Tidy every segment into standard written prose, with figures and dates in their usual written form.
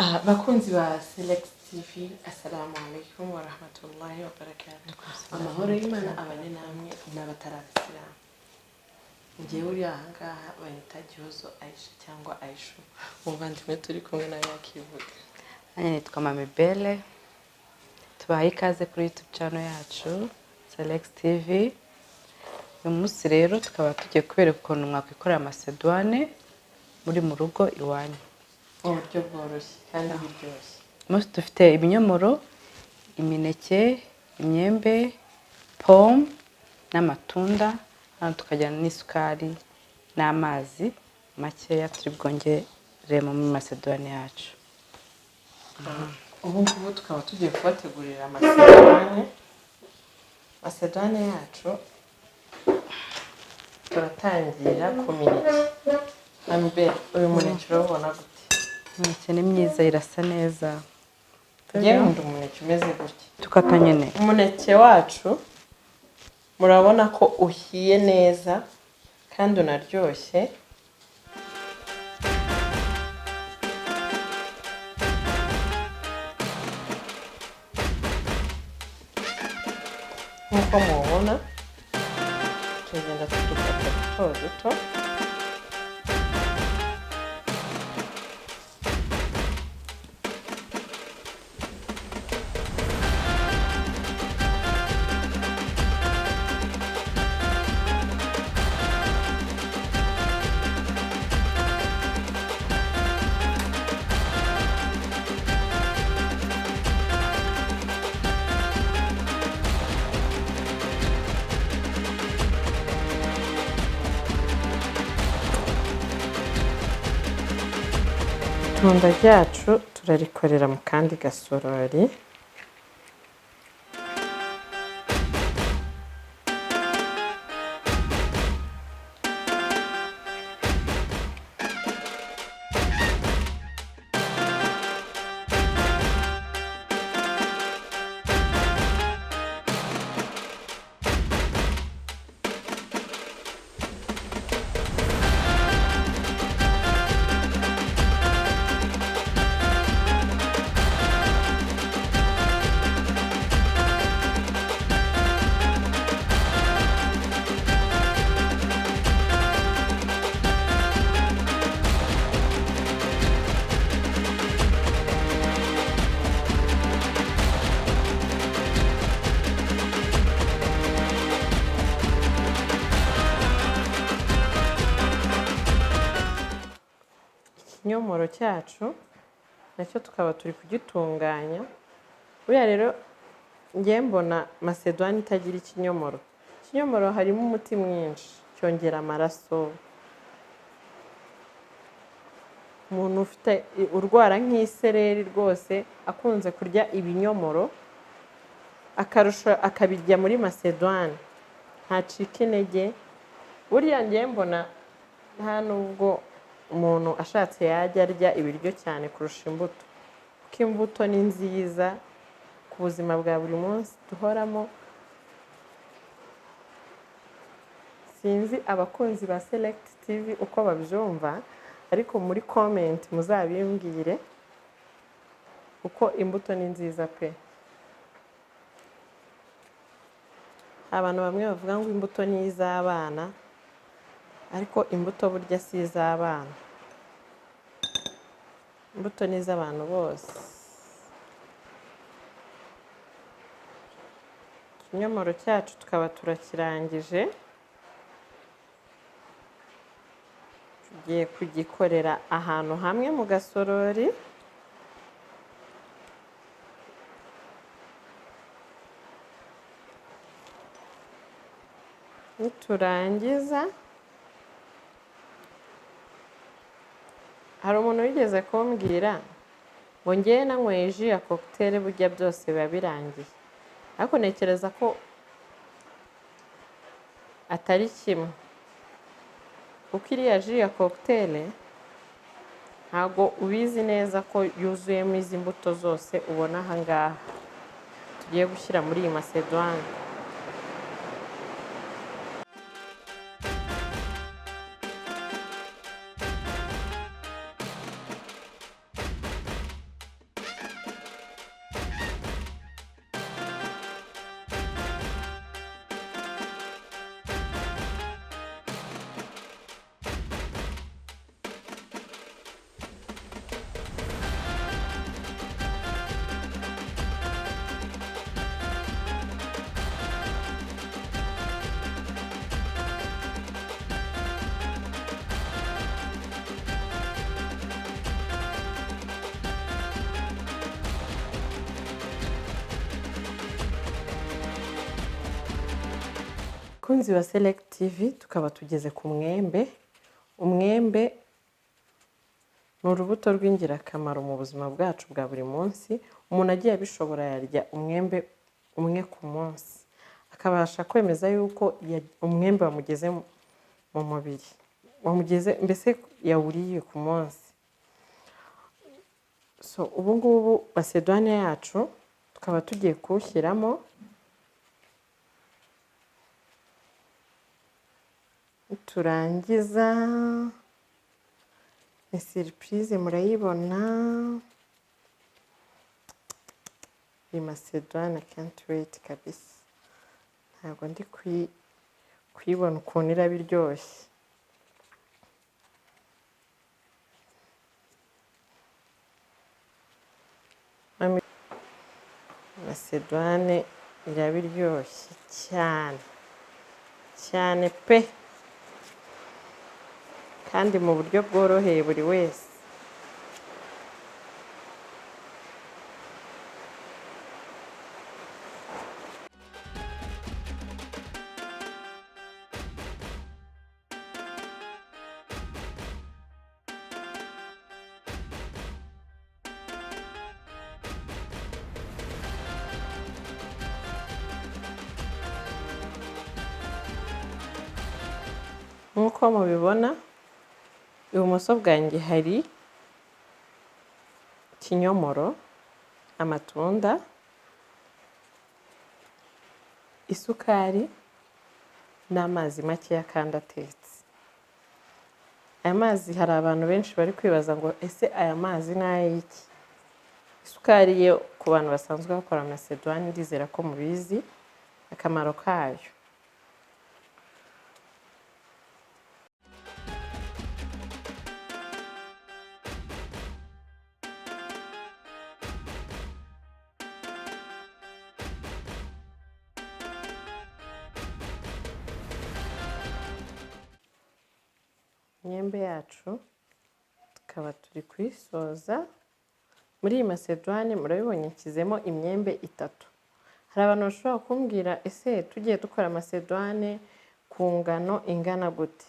Bakunzi ba Select TV, assalamu alaikum wa rahmatullahi wa barakatuh. Amahoro y'Imana abane namwe n'abatari abisilamu. Njyewe uri aha ngaha banyita Gihozo Aisha cyangwa Aishu, umuvandimwe turi kumwe nawe yakivuga. Nanjye nitwa Mami Belle, tubahaye ikaze kuri YouTube channel yacu Select TV. Uyu munsi rero tukaba tugiye kubereka ukuntu mwakwikorera macédoine muri mu rugo iwanyu. Mu buryo bworoshye kandi buryoshye. Uyu munsi dufite ibinyomoro, imineke, imyembe, pome n'amatunda, hano tukagira n'isukari n'amazi makeya turi bwongeremo muri macédoine yacu. Ubu ngubu tukaba tugiye kubategurira macédoine. Macédoine yacu turatangira ku mineke. Mami Belle, uyu muneke urawubona gute? Imineke ni myiza, irasa neza. Njyewe nkunda umuneke umeze gutya. Tukata nyine. Umuneke wacu murabona ko uhiye neza kandi unaryoshye. Nk'uko mubibona, tugenda tudukata duto duto. Itunda ryacu turarikorera mu kandi gasorori. Ikinyomoro cyacu nacyo tukaba turi kugitunganya. Buriya rero ngewe mbona macédoine itagira ikinyomoro. Ikinyomoro harimo umuti mwinshi, cyongera amaraso. Umuntu ufite urwara nk'isereri rwose akunze kurya ibinyomoro, akarusho akabirya muri macédoine, ntacika intege. Buriya ngewe mbona nta nubwo umuntu ashatse yajya arya ibiryo cyane kurusha imbuto, kuko imbuto ni nziza ku buzima bwa buri munsi duhoramo. Sinzi abakunzi ba Select TV uko babyumva, ariko muri comment muzabimbwire, kuko imbuto ni nziza pe. Abantu bamwe bavuga ngo imbuto ni iz'abana, ariko imbuto burya si iz'abana, imbuto ni iz'abantu bose. Ikinyomoro cyacu tukaba turakirangije, tugiye kugikorera ahantu hamwe mu gasorori. Niturangiza, hari umuntu wigeze kumbwira ngo ngewe nanyweye jus ya cocktail burya byose biba birangiye, ariko ntekereza ko atari kimwe, kuko iriya jus ya cocktail ntabwo ubizi neza ko yuzuyemo izi mbuto zose ubona aha ngaha tugiye gushyira muri iyi macédoine. Bakunzi ba Select TV, tukaba tugeze ku mwembe. Umwembe ni urubuto rw'ingirakamaro mu buzima bwacu bwa buri munsi. Umuntu agiye abishobora yarya umwembe umwe ku munsi, akabasha kwemeza yuko umwembe wamugeze mu mubiri, wamugeze mbese yawuriye ku munsi. So ubu ngubu macédoine yacu tukaba tugiye kuwushyiramo. Turangiza ni surprise, murayibona iyi macédoine. I can't wait kabisa, ntabwo ndi kuyibona ukuntu iraba iryoshye. Macédoine iraba iryoshye cyane cyane pe, kandi mu buryo bworoheye buri wese. Nk'uko mubibona, ibumoso bwanjye hari ikinyomoro, amatunda, isukari n'amazi makeya kandi atetse. Aya mazi, hari abantu benshi bari kwibaza ngo ese aya mazi ni ay'iki? Isukari yo ku bantu basanzwe bakora macédoine, ndizera ko mubizi akamaro kayo. Imyembe yacu tukaba turi kuyisoza muri iyi macédoine. Murabibonye, nshyizemo imyembe itatu. Hari abantu bashobora kumbwira: ese tugiye dukora macédoine ku ngano ingana gute,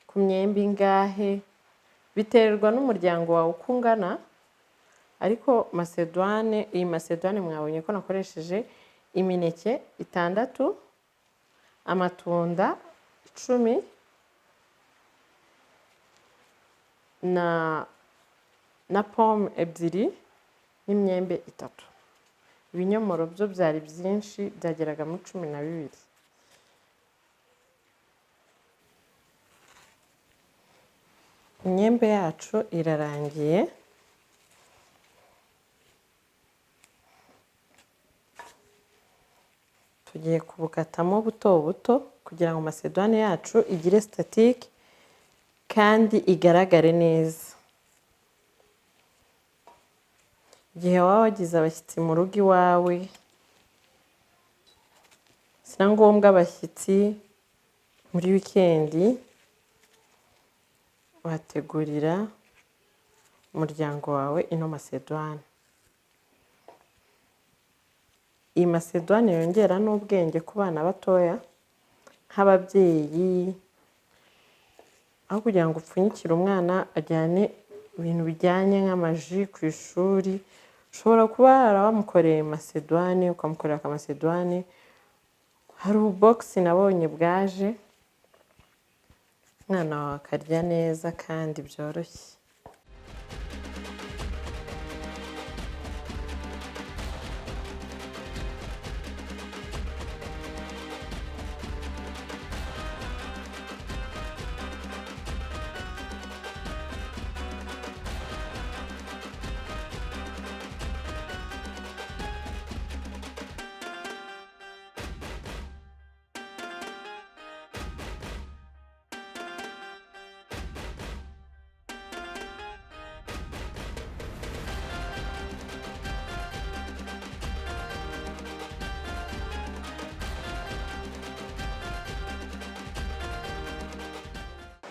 ku myembe ingahe? Biterwa n'umuryango wawe uko ungana, ariko macédoine, iyi macédoine mwabonye ko nakoresheje imineke 6, amatunda 10 na pome 2 n'imyembe 3. Ibinyomoro byo byari byinshi, byageraga muri 12. Imyembe yacu irarangiye. Tugiye kubukatamo buto buto kugira ngo macédoine yacu igire esthétique kandi igaragare neza. Igihe waba wagize abashyitsi mu rugo iwawe, si na ngombwa abashyitsi, muri wikendi wategurira umuryango wawe ino macédoine. Iyi macédoine yongera n'ubwenge ku bana batoya. Nk'ababyeyi, aho kugira ngo upfunyikire umwana ajyane ibintu bijyanye nk'amaji ku ishuri, ushobora kuba wamukoreye macédoine, ukamukorera akamacédoine. Hari ububogisi nabonye bwaje, umwana wawe akarya neza kandi byoroshye.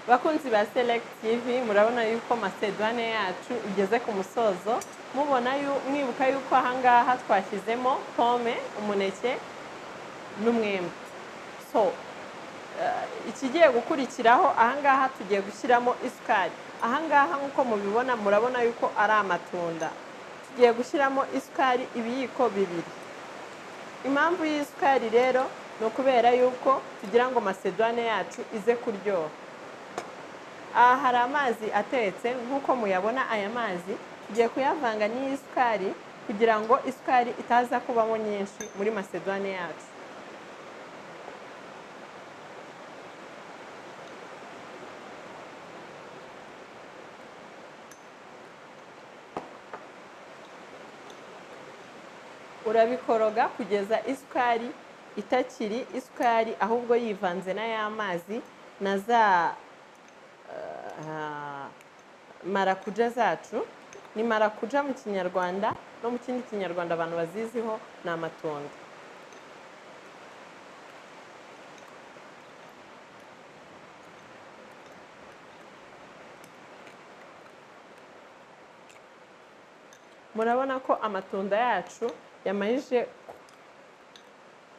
Bakunzi ba Select TV, murabona yuko macédoine yacu igeze ku musozo. Mubona mwibuka yuko ahangaha twashyizemo pome, umuneke n'umwembe. So Ikigiye gukurikiraho ahangaha tugiye gushyiramo isukari. Ahangaha nk'uko mubibona murabona yuko ari amatunda. Tugiye gushyiramo isukari ibiyiko 2. Impamvu y'isukari rero ni ukubera yuko tugira ngo macédoine yacu ize kuryoha. Aha hari amazi atetse nk'uko muyabona, aya mazi tugiye kuyavanga n'iyi sukari kugira ngo isukari itaza kubamo nyinshi muri macédoine yacu. Urabikoroga kugeza isukari itakiri isukari ahubwo yivanze n'aya mazi na za marakuja zacu. Ni marakuja mu kinyarwanda, no mu kindi kinyarwanda abantu baziziho ni amatunda. Murabona ko amatunda yacu yamajije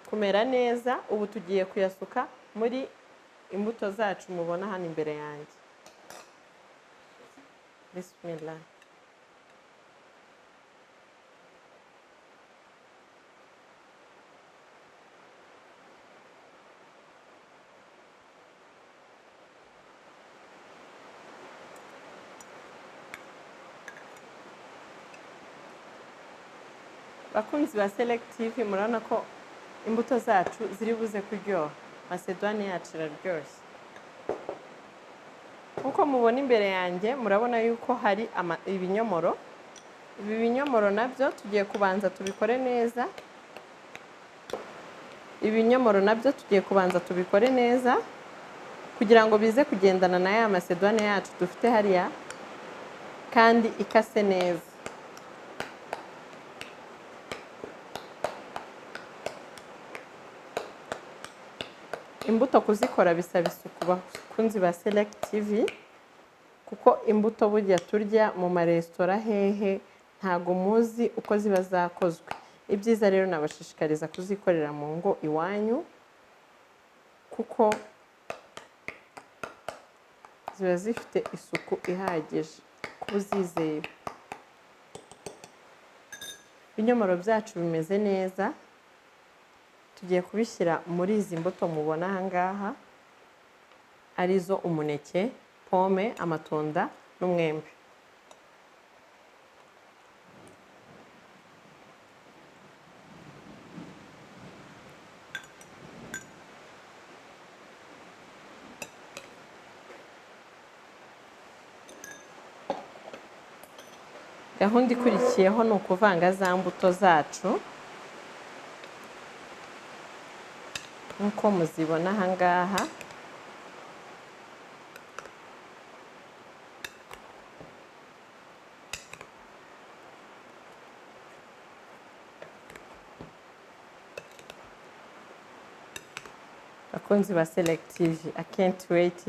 kumera neza. Ubu tugiye kuyasuka muri imbuto zacu mubona hano imbere yanjye. Bismillah. Bakunzi ba Select TV, murabona ko imbuto zacu ziri buze kuryoha. Macédoine yacu iraryoshye. Nkuko mubona imbere yanjye murabona yuko hari ibinyomoro. Ibi binyomoro nabyo tugiye kubanza tubikore neza. Ibinyomoro nabyo tugiye kubanza tubikore neza kugira ngo bize kugendana na ya macédoine yacu dufite hariya kandi ikase neza. Imbuto kuzikora bisaba isuku bakunzi ba Select TV, kuko imbuto burya turya mu maresitora hehe ntago muzi uko ziba zakozwe. Ibyiza rero nabashishikariza kuzikorera mu ngo iwanyu, kuko ziba zifite isuku ihagije kuzizeye. Ibinyomoro byacu bimeze neza, tugiye kubishyira muri izi mbuto mubona aha ngaha, arizo umuneke, pome, amatunda n'umwembe. Gahunda ikurikiyeho ni ukuvanga za mbuto zacu nk'uko muzibona aha ngaha. Bakunzi ba Select TV, I can't wait.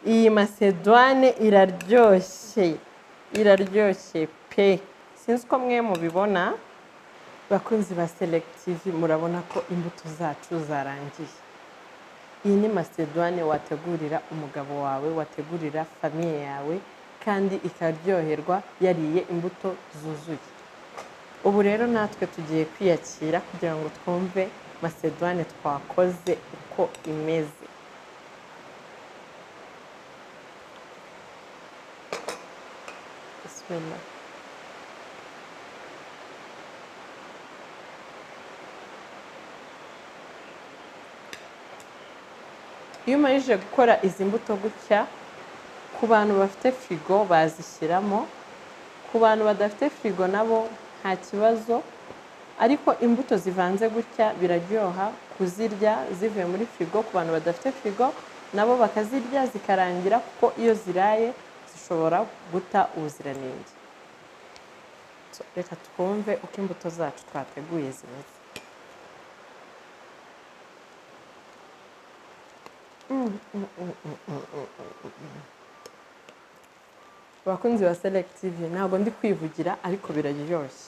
Iyi macédoine iraryoshye, iraryoshye pe. Sinzi uko mwe mubibona. Bakunzi ba Select TV, murabona ko imbuto zacu zarangiye. Iyi ni macédoine wategurira umugabo wawe, wategurira famille yawe, kandi ikaryoherwa yariye imbuto zuzuye. Ubu rero natwe tugiye kwiyakira kugira ngo twumve macédoine twakoze uko imeze. Bismillah. Iyo umarije gukora izi mbuto gutya, ku bantu bafite firigo bazishyiramo, ku bantu badafite firigo nabo nta kibazo, ariko imbuto zivanze gutya biraryoha kuzirya zivuye muri firigo. Ku bantu badafite firigo nabo bakazirya zikarangira, kuko iyo ziraye zishobora guta ubuziranenge. Reka twumve uko imbuto zacu twateguye zimeze. Abakunzi ba Select TV, ntabwo ndi kwivugira ariko biraryoshye,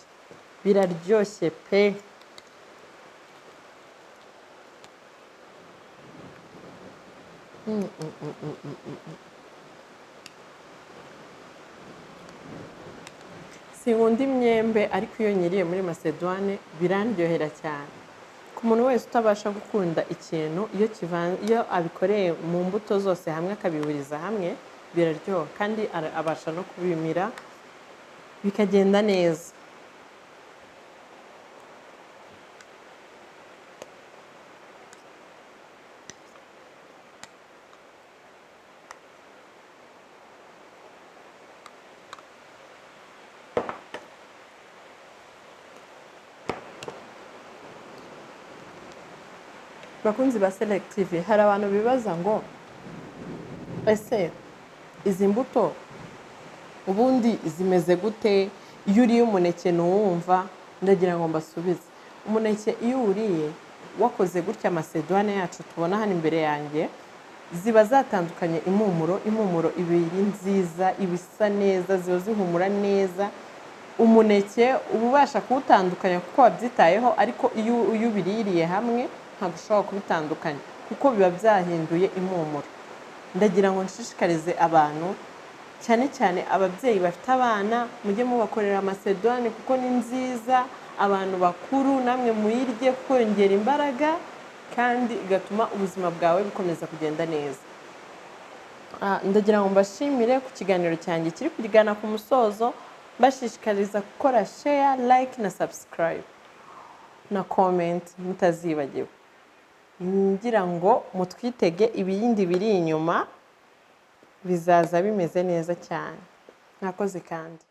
biraryoshye pe. Sinkunda imyembe, ariko iyo nyiriye muri macédoine birandyohera cyane. Ku muntu wese utabasha gukunda ikintu, iyo abikoreye mu mbuto zose hamwe, akabihuriza hamwe, biraryoha kandi abasha no kubimira bikagenda neza. Bakunzi ba Select TV, hari abantu bibaza ngo ese izi mbuto ubundi zimeze gute? Iyo uriye umuneke ntuwumva? Ndagira ngo mbasubize. Umuneke iyo uwuriye wakoze gutya, macédoine yacu tubona hano imbere yanjye, ziba zatandukanye impumuro. Impumuro iba iri nziza, iba isa neza, ziba zihumura neza. Umuneke uba ubasha kuwutandukanya kuko wabyitayeho, ariko iyo ubiririye hamwe ntabwo ushobora kubitandukanya kuko biba byahinduye impumuro. Ndagira ngo nshishikarize abantu, cyane cyane ababyeyi bafite abana, mujye mubakorera macédoine kuko ni nziza. Abantu bakuru namwe muyirye kuko yongera imbaraga kandi igatuma ubuzima bwawe bukomeza kugenda neza. Ndagira ngo mbashimire ku kiganiro cyanjye kiri kugana ku musozo, mbashishikariza gukora share, like na subscribe na comment mutazibagiwe, ngira ngo mutwitege ibindi biri inyuma bizaza bimeze neza cyane. Mwakoze kandi.